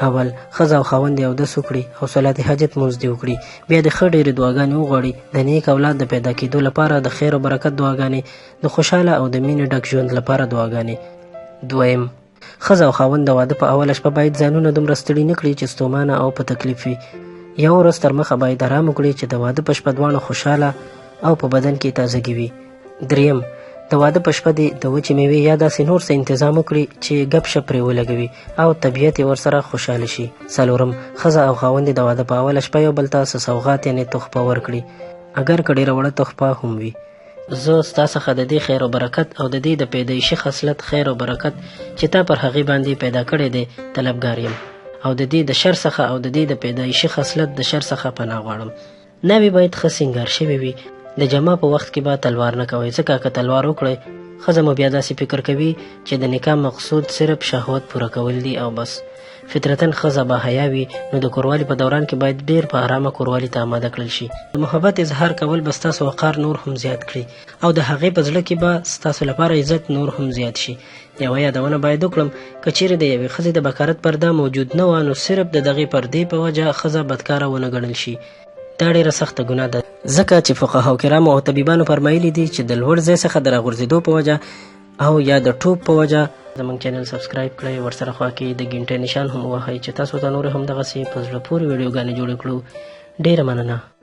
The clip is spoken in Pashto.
اول، ښځه او خاوند دې اودس وکړي او صلات حاجت لمونځ دې وکړي. بیا دې ښه ډېرې دعاګانې وغواړي، د نیک اولاد د پیدا کېدو لپاره د خیر او برکت دعاګانې، د خوشحاله او د مینې ډک ژوند لپاره دعاګانې. دویم، ښځه او خاوند د واده په اوله شپه باید ځانونه دومره ستړي نه کړي چې ستومانه او په تکلیف وي. یوه ورځ تر مخه باید ارام وکړي چې د واده په شپه دواړه خوشحاله او په بدن کې تازګي وي. دریم، د واده په شپه دې د وچې میوې یا داسې نور څه انتظام وکړي چې ګپ شپ پرې ولګوي او طبیعت یې ورسره خوشحاله شي. څلورم، ښځه او خاوند دې د واده په اوله شپه یو بل ته څه سوغات یعنې تحفه ورکړي، اګر که ډېره وړه تحفه هم وي. زه ستا څخه د دې خیر او برکت او د دې د پیدایشي خصلت خیر او برکت چې تا پر هغې باندې پیدا کړی دی طلبګار یم او د دې د شر څخه او د دې د پیدایشي خصلت د شر څخه پناه غواړم. ناوې باید ښه سینګار شوې وي. د جماع په وخت کې به تلوار نه کوئ، ځکه که تلوار وکړئ ښځه مو بیا داسې فکر کوي چې د نکاح مقصود صرف شهوت پوره کول دي او بس. فطرتاً ښځه با حیا وي، نو د کوروالي په دوران کې باید ډېر په ارامه کوروالي ته اماده کړل شي. د محبت اظهار کول به ستاسو وقار نور هم زیات کړي او د هغې په زړه کې به ستاسو لپاره عزت نور هم زیات شي. یوه یادونه باید وکړم، که چیرې د یوې ښځې د بکارت پرده موجود نه وه، نو صرف د دغې پردې په وجه ښځه بدکاره ونه ګڼل شي. دا ډېره سخته ګناه ده، ځکه چې فقهاو کرامو او طبیبانو فرمایلي دي چې د لوړ ځای څخه د راغورځېدو په وجه او یا د ټوپ په وجه. زموږ چینل سبسکرایب کړئ، ورسره خوا کې د ګینټې نشان هم ووهئ چې تاسو ته نورې هم دغسې په زړه پورې ویډیوګانې جوړې کړو. ډېره مننه.